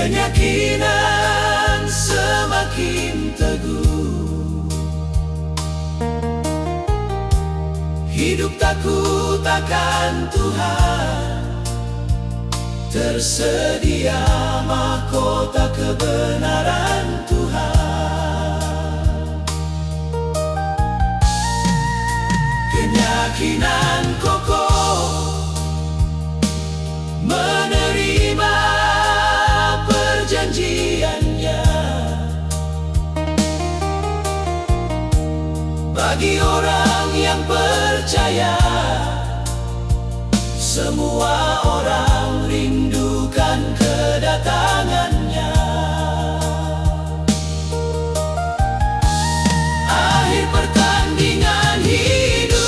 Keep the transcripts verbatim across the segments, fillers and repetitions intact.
Keyakinan semakin teguh. Hidup takut akan Tuhan. Tersedia mahkota kebenaran Tuhan. Keyakinan kokoh menerima perjanjiannya. Bagi orang yang percaya, semua orang rindukan kedatangannya. Akhir pertandingan hidup,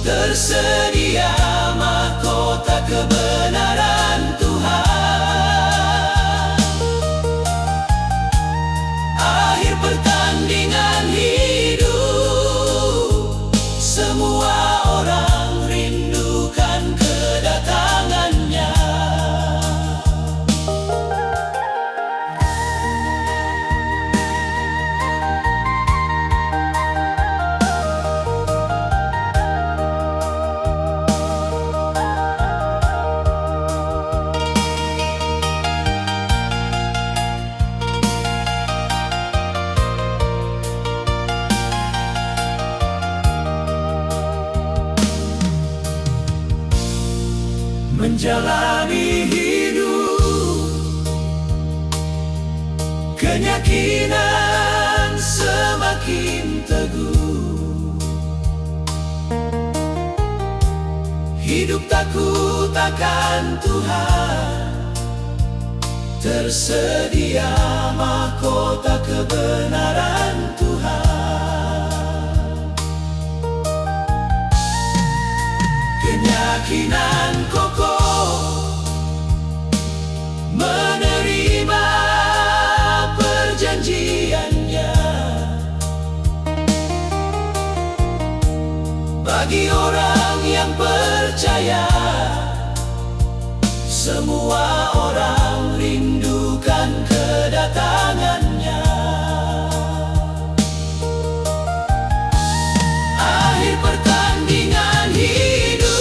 tersedia mahkota kebenaran Tuhan. Akhir pertandingan hidup, semua orang rindukan kedatangannya. Menjalani hidup, keyakinan semakin teguh. Hidup takut akan Tuhan. Tersedia mahkota kebenaran Tuhan. Keyakinan kokoh menerima perjanjiannya. Bagi orang yang percaya, semua orang rindukan kedatangannya. Akhir pertandingan hidup,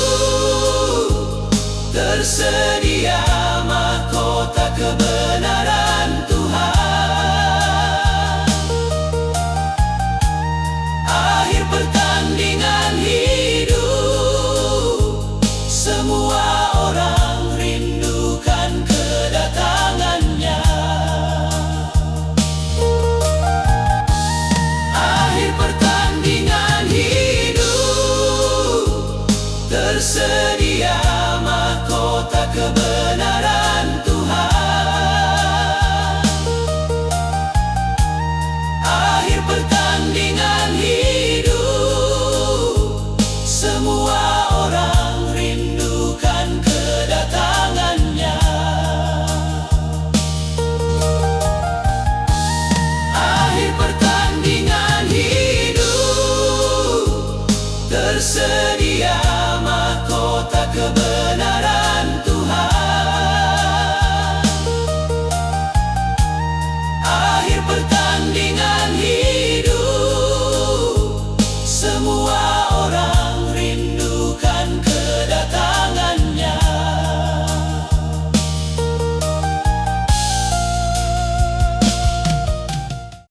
tersedia mahkota kebenaran Tuhan. Akhir pertandingan hidup, semua orang rindukan kedatangannya. Akhir pertandingan hidup, tersedia mahkota kebenaran.